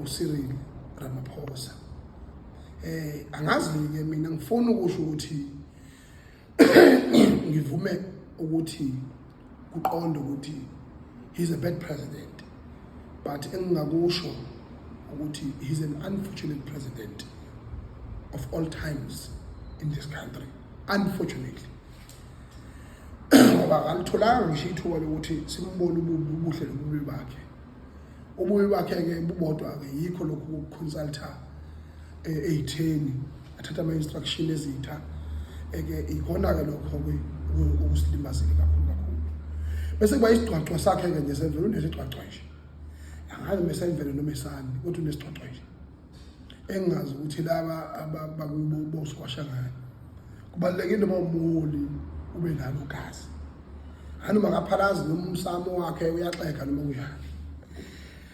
uCyril Ramaphosa. Angazi ke mina, ngifuna ukusho ukuthi ngivume ukuthi kuqonde ukuthi he's a bad president, but engingakusho ukuthi he's an unfortunate president of all times in this country, unfortunately, ngoba akalitholanga ngisho ithuba lokuthi simbone ububi, ubuhle nobubi bakhe. Ububi bakhe-ke bubodwa-ke, yikho lokhu ukuconsulta ey'theni, athatha ama-instruction ezitha eke ikhona-ke lokho-ke okusilimazile kakhulu kakhulu. Bese kuba isigcwagcwa sakhe-ke nje semvelo, unesigcwagcwa nje, angazi mesemvelo noma esani, kodwa unesigcwagcwa nje engingazi ukuthi laba abakubo bosikwasha ngani. Kubalulekile uma umuholi ube nalo gazi, anoma akaphalazi noma umsamo wakhe uyaxega noma kunjani.